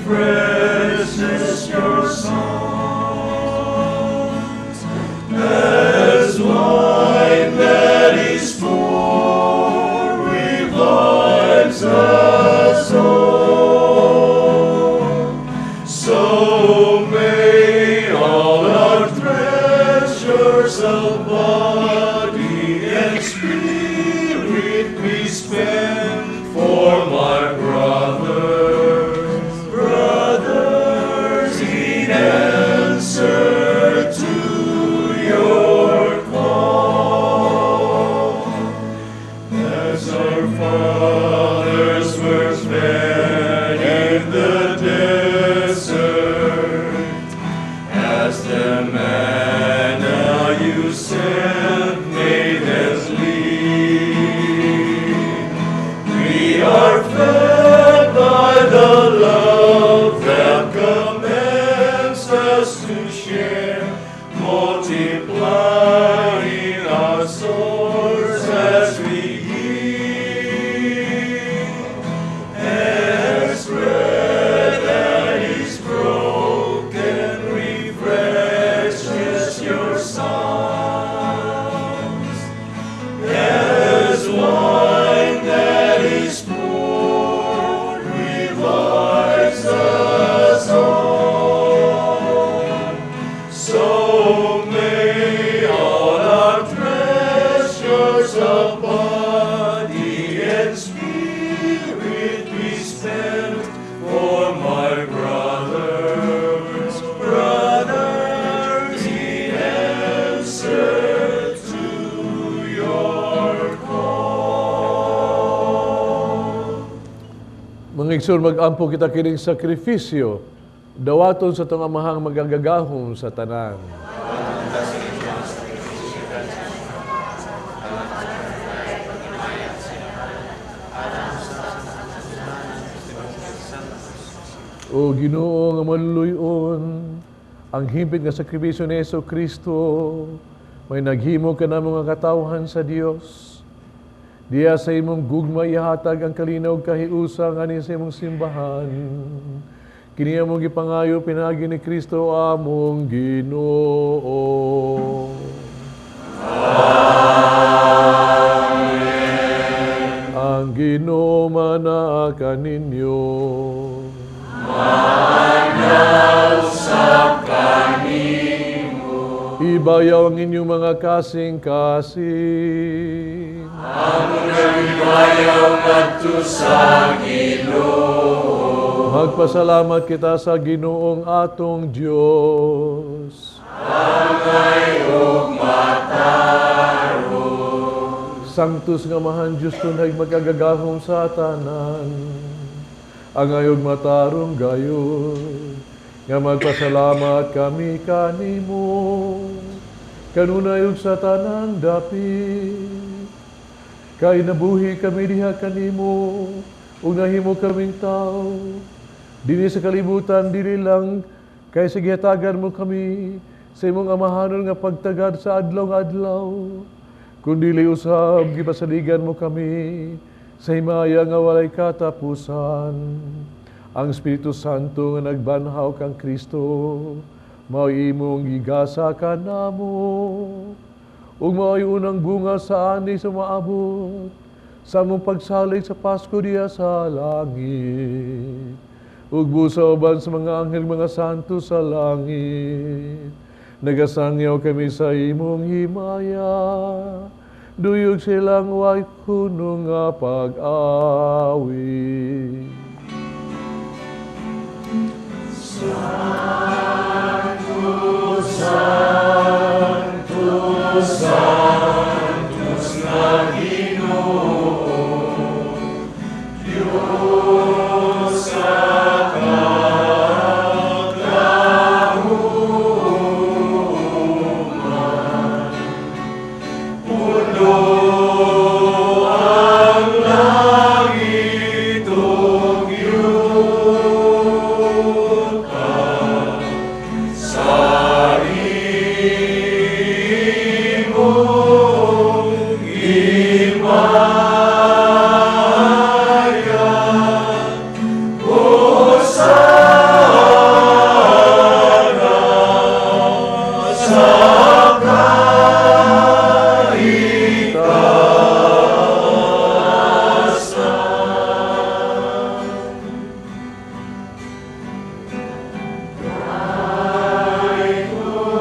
Refreshes your songs as wine that is poured revives us all. So may all our treasures of body and spirit be spent for my brothers, brothers in answer to your call. As our fathers were fed in the desert, as the manna you sent. Mga igsoon, mag-ampo kita kining sakripisyo, dawaton sa atong Amahang magagagahom sa tanan. O Ginoo nga maluluyon, ang himpit nga sakripisyo ni Hesus Kristo may naghimo ka na mga katawhan sa Dios. Diya sa imong gugma ihatag ang kalinaw kahiusa ngani sa imong simbahan. Kini among gipangayo pinaagi ni Kristo among Ginoo. Amen. Ang Ginoo manaa kaninyo. Manausap kanimo. Ibayaw ang inyong mga kasing-kasing. Among ibayaw ngadto sa Ginoo. Magpasalamat kita sa Ginoong atong Dios. Angay ug matarong. Sanctus nga Amahan Dios tunay magagagahom sa tanan. Angay ug matarong gayon nga magpasalamat kami kanimo kanunay ug sa tanang dapit. Kay nabuhi kami diha kanimo ug nahimo kaming tao dinhi sa kalibutan, dili lang kay sa gihatagan mo kami sa imong amahanon nga pagtagad sa adlaw-adlaw, kundili usab gipasaligan mo kami sa himaya nga walay katapusan. Ang Espiritu Santo nga nagbanhaw kang Kristo mao imong gigasa kanamo ug mao'y unang bunga sa ani sa maabot sa among pagsalig sa Pasko diha sa langit. Ug busa uban sa mga anghel, mga santo sa langit, nagasangyaw kami sa imong himaya, duyog silang way kuno nga pag-awit. Santo, Santo, Sanctus nga Ginoo, Dios sa kagahuman, puno ang langit ug yuta sa imong himaya. Hosana sa kaitaasan.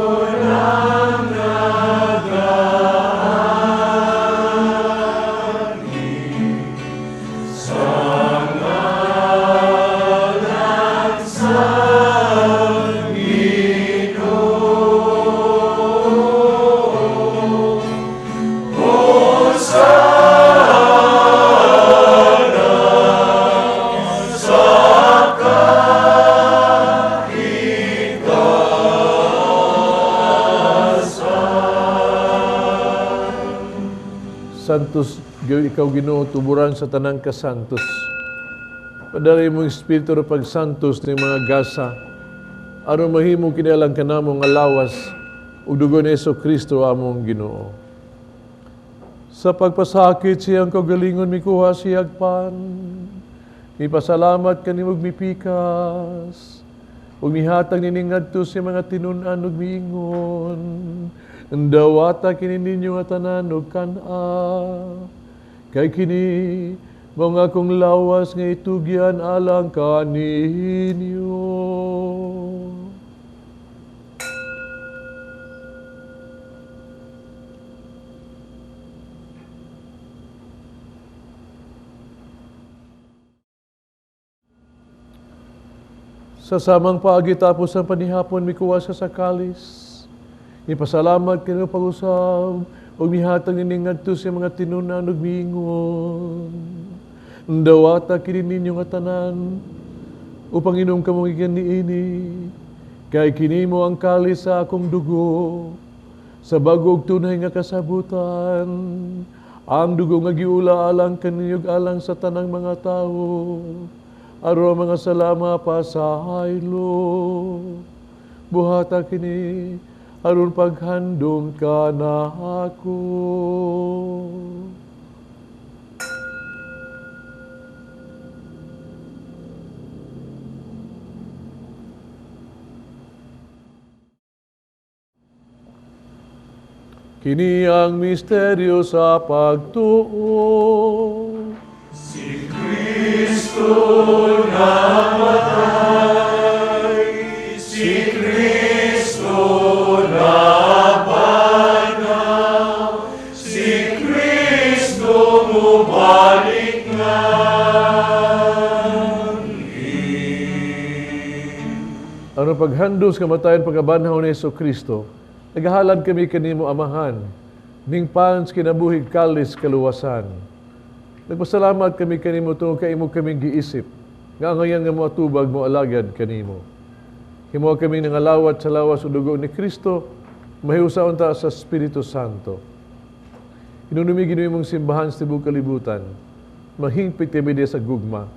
Unang nagaani sa ngalan sa Ginoo. Hosana sa kaitaasan. Santos, ikaw Ginoo, tuburan sa tanang kasantos. Padala imong espiritu ra pagsantos ning mga gasa, aron mahimo kini alang kanamo nga lawas ug dugo ni Hesus Kristo among Ginoo. Sa pagpasakit siyang kaugalingon mikuha siyag pan, mipasalamat kanimo ug mipikas, ug mihatag niini ngadto sa mga tinun-an ug miingon, dawata kini ninyo nga tanan ug kan-a, kay kini mao ang akong lawas nga itugyan alang kaninyo. Sa samang paagi tapos ang panihapon mikuha siya sa kalis. Ipasalamat kanimo pag-usab ug mihatag niini ngadto sa mga tinun-an ug miingon, Dawata kini ninyo nga tanan, upang inom kamo gikan niini, kay kini mo ang kalis sa akong dugo, sa bago ug tunay nga kasabutan, ang dugo nga giula alang kaninyo ug alang sa tanang mga tawo, aron ang mga sala mapasaylo. Buhata kini aron paghandom kanako. Kini ang misteryo sa pagtuo. Si Kristo namatay, si Kristo nabanhaw, si Kristo mubalik nga. Aron paghandom sa kamatayon pagkabanhaw ni Hesus Kristo, nagahalad kami kanimo Amahan, ning pans kinabuhi kalis kaluwasan. Nagpasalamat kami kanimo tungod kay imo kaming giisip, nga angayan nga moatubag mo alagad kanimo. Himo kami nangalawat sa lawas ug dugo ni Kristo, mahiusa unta sa Espiritu Santo. Hinumdumi Ginoo imong simbahan sa tibuok kalibutan, mahingpit kami diha sa gugma.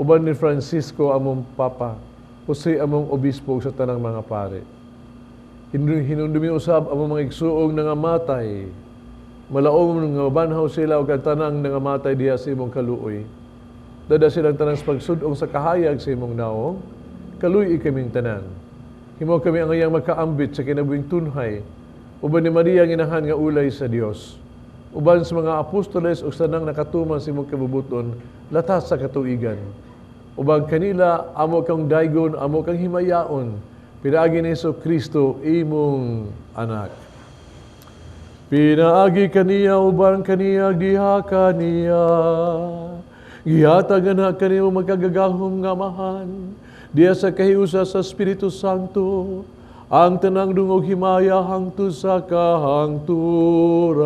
Uban ni Francisco among Papa, Jose among Obispo ug sa tanang mga pare. Hinumdumi usab among mga igsuong nangamatay, malaom nga mabanhaw sila ug ang tanang nangamatay diha sa imong kaluoy. Dada silang tanang sa pagsud-ong sa kahayag sa imong naong, kaluy-i kaming tanan. Himo kami ang iyang makaambit sa kinabuhing tunhay, uban ni Maria ang inahan nga ulay sa Dios. Uban sa mga apostoles ug sa tanang nakatuman sa imong kabubuton, latas sa katuigan. Uban kanila amo kang daygon, amo kang himayaon, pinaagi ni Hesus Kristo imong anak. Pinaagi kaniya uban kaniya diha kaniya. Gihatag ana kanimo magkagagahom nga Amahan, diha sa kahiusa sa Espiritu Santo, ang tanang dungog himaya hangtod sa kahangturan.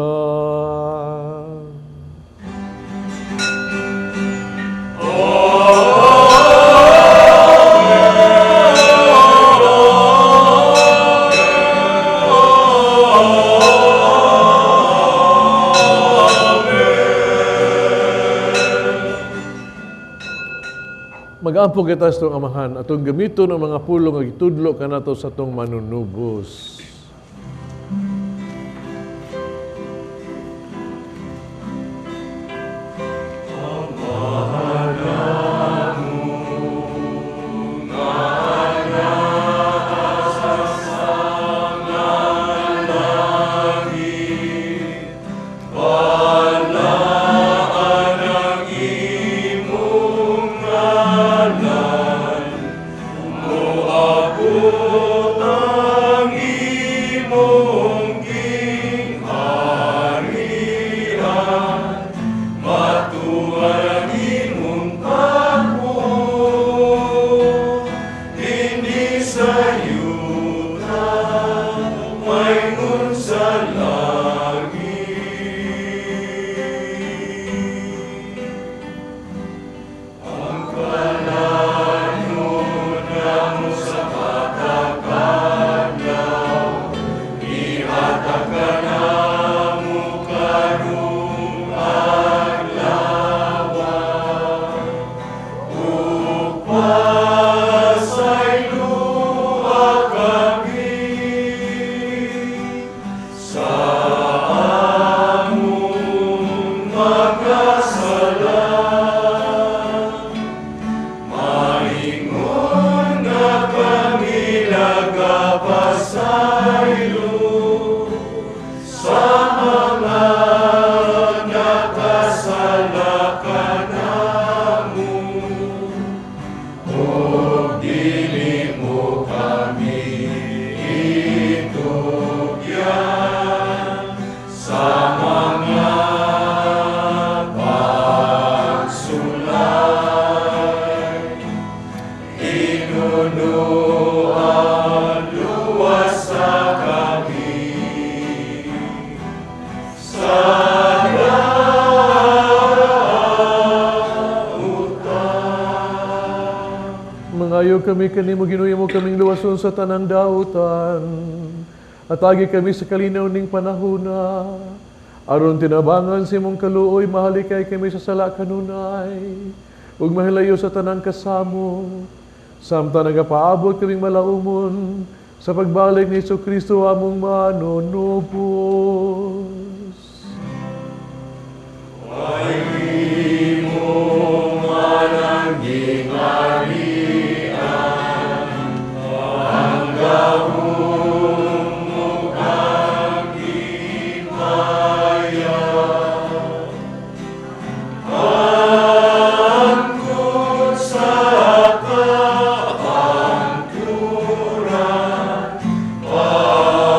Mag-ampo kita sa itong Amahan atong gamiton ang mga pulong nga gitudlo kanato sa atong manunubos. Nagadayaw kami kanimo, Ginoo, mo kaming luwason sa tanang dautan. Hatagi kami sa kalinaw ning panahona. Aron tinabangan sa imong kaluoy, mahalikay kami sa sala kanunay. Ug mahilayo sa tanang kasamo. Samtang nagapaabot kaming malaumon sa pagbalik ni Hesus Kristo among manunubos. Ay mo manang gingharian, ang gahom ug ang himaya, hangtod sa kahangturan. Amen.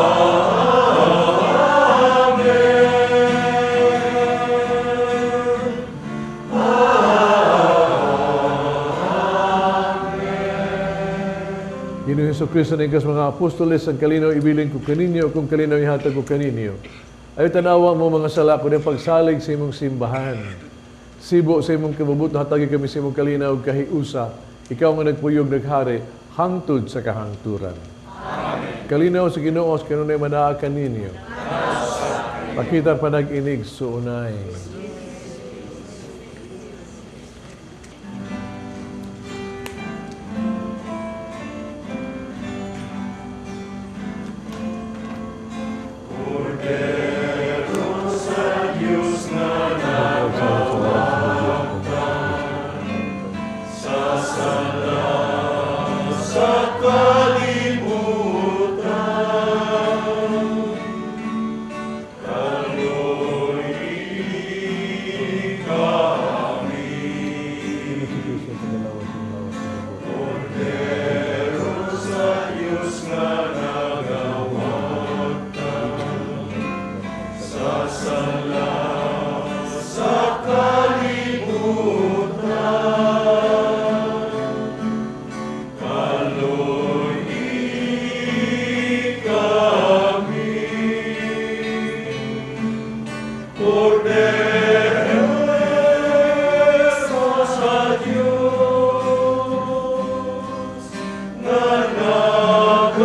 Ginoo Hesus Kristo nagkas mga apostoles, ang kalinaw ibilin ko kaninyo, kung kalinaw ihatag ko kaninyo. Ay tanawa mo mga sala ko ng pagsalig sa imong simbahan. Sibo sa imong kabubut, hatagi kami sa imong kalinaw ug kahiusa. Ikaw nga nagpuyog naghari, hangtod sa kahangturan. Amen. Kalinaw sa Ginoo, sa kanunay manaa kaninyo. Pakita panag-inig suunay. Kordero sa Diyos nga nagawagtan sa sala sa kalibutan. Kaloy kami. Kordero sa Diyos nga nagawagtan sa sala sa kalibutan. Kaloy kami. Kordero sa Diyos nga nagawagtan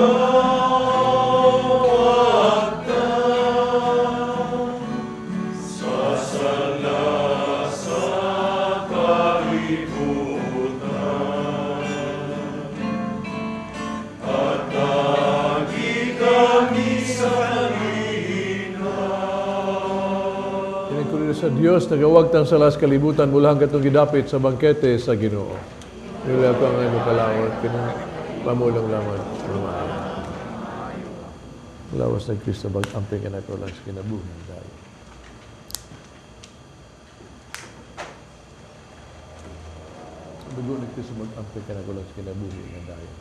sa sala sa kalibutan. Hatagi kami sa kalinaw. Kinagkuriro sa Dios, nagawagtang sala sa kalibutan, mula hanggat gidapit sa bangkete sa Ginoo. Nila ko ang imong kalawat, kinang pamulong lamang rumaayo. Lawas ng Kristo, mag-amping ka na ko lang sa kinabuhi dayon. Dugo ni Kristo, mag-amping ka na ko lang sa kinabuhi nga dayon.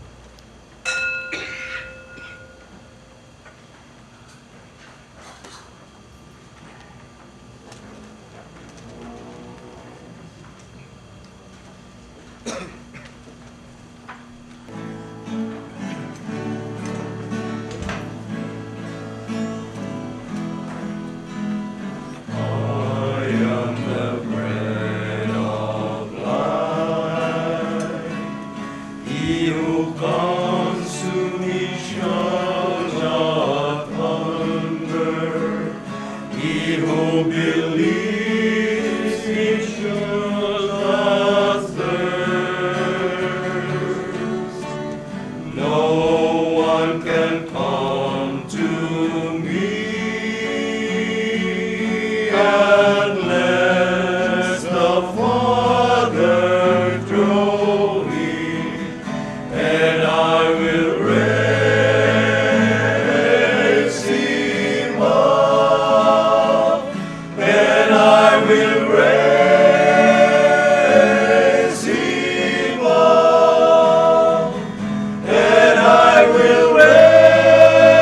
I am the bread of life. He who comes to me shall not hunger. He who believes me shall not thirst. No one can come to me unless the Father draw me, and I will raise him up, and I will raise him up, and I will raise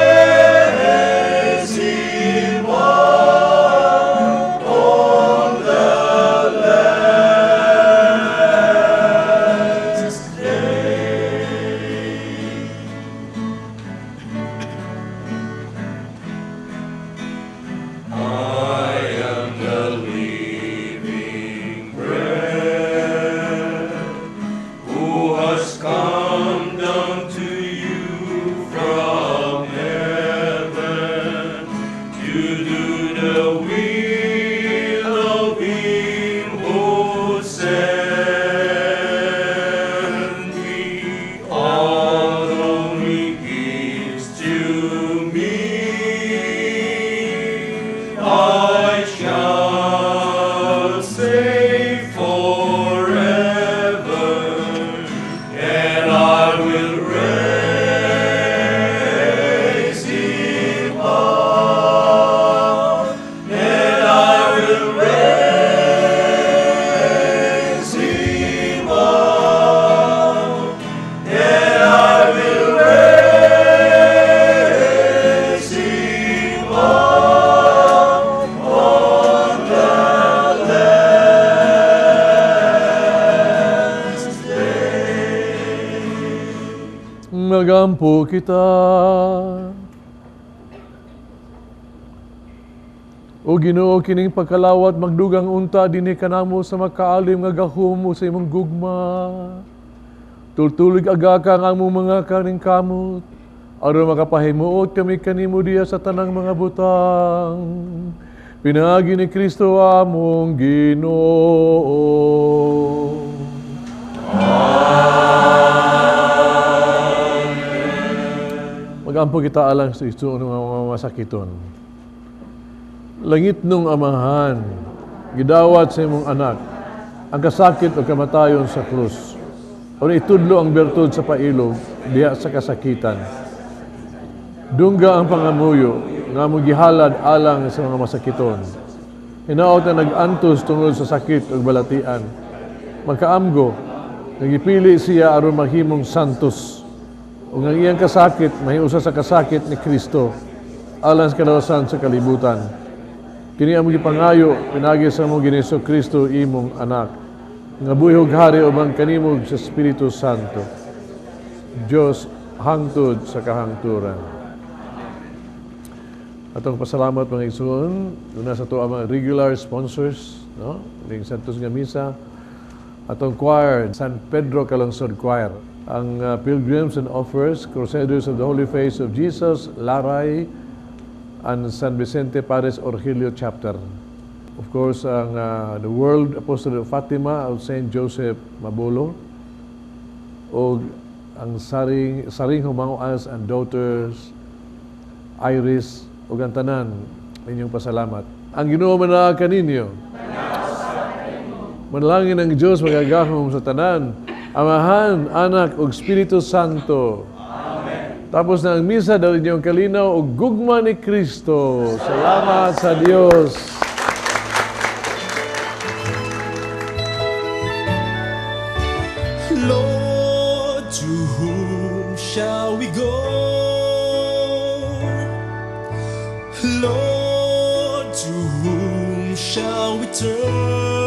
Magampo kita. O Ginoo, kining pagkalawat magdugang unta dinhi kanamo sa makaalim nga gahom o sa imong gugma. Tultulig aga ka ang among mga kaningkamot, aron makapahimuot kami kanimo diha sa tanang mga butang. Pinaagi ni Kristo among Ginoo. Magampo kita alang sa igsoon nga mga masakiton. Langit nung Amahan, gidawat sa imong anak, ang kasakit o kamatayon sa krus. O itudlo ang bertud sa pailog, diha sa kasakitan. Dungga ang pangamuyo, nga mo gihalad alang sa mga masakiton. Hinaot na nag-antos tungod sa sakit ug balatian. Magkaamgo, nagipili siya aron mahimong santos. Ug ang iyang kasakit, mahiusa sa kasakit ni Kristo, alang sa kalawasan sa kalibutan. Kini among gipangayo, pinagi sa among Ginoong Kristo imong anak, nga buhi ug hari uban kanimo sa Espiritu Santo. Diyos hangtod sa kahangturan. Atong pasalamat, mga igsoon, una sa ato ang mga regular sponsors, no? Ning Santos nga Misa, atong choir, San Pedro Calungsod Choir, ang Pilgrims and Offers, Crusaders of the Holy Face of Jesus, Laray, and San Vicente Pares Orgilio Chapter. Of course, ang the World Apostle of Fatima of Saint Joseph Mabolo, o ang Saring Humangoas and Daughters, Iris, ug ang tanan, inyong pasalamat. Ang Ginoo manaa kaninyo. Manalangin ang Diyos magagahom sa tanan, Amahan, Anak, ug Espiritu Santo. Amen. Tapos na ang misa, dali niyo ang kalinaw ug gugma ni Kristo. Salamat sa Dios. Lord, to whom shall we go? Lord, to whom shall we turn?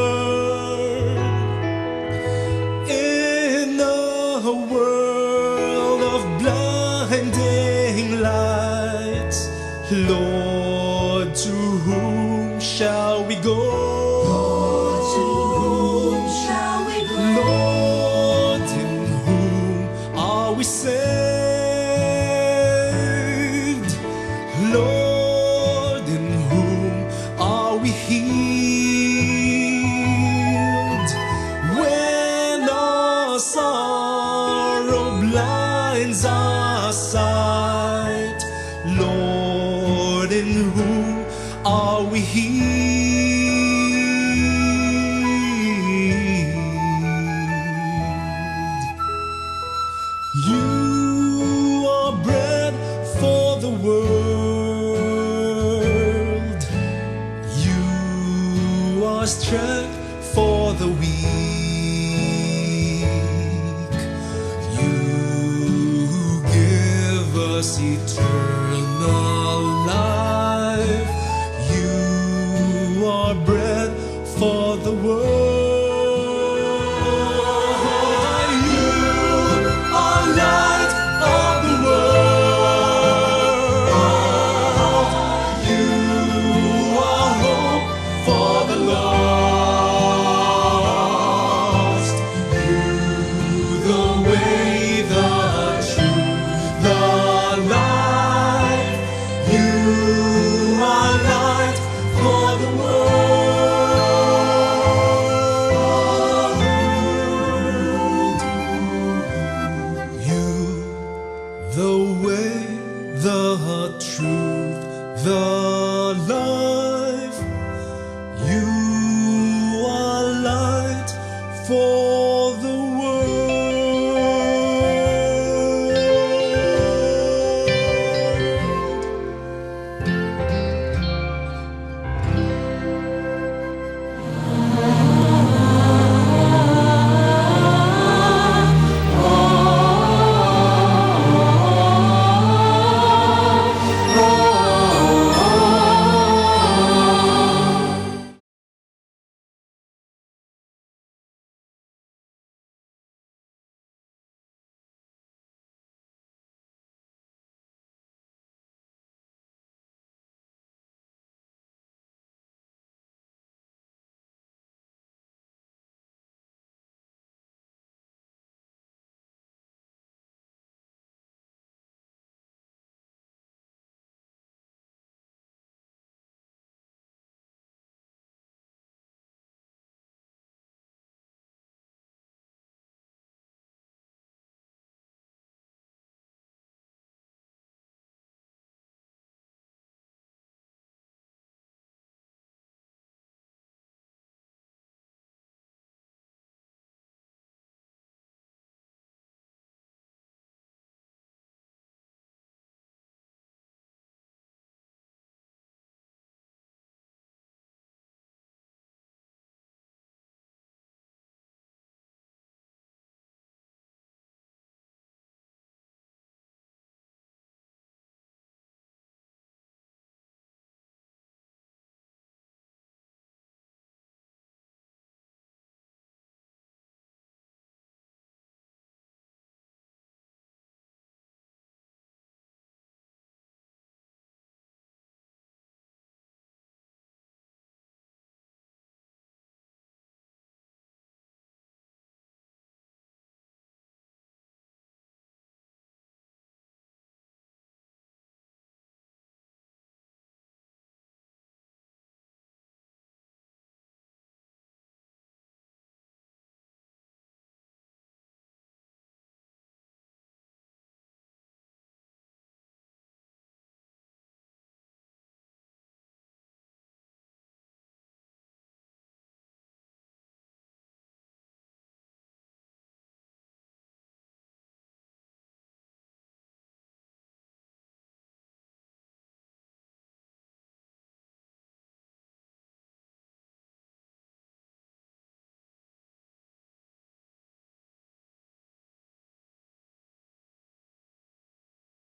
In a world of blinding lights, Lord, to whom shall we go? Lord, to whom shall we go? Lord, in whom are we saved? Lord, in whom are we healed? When our sorrow blinds our sight, Lord, in whom are we healed? You are bread for the world. You are strength for the weak. You give us eternal life. You are bread for the world. You are light of the world. You are hope for the lost. You, the way, the truth, the life. You are light for the world. You, the way, the truth, the life.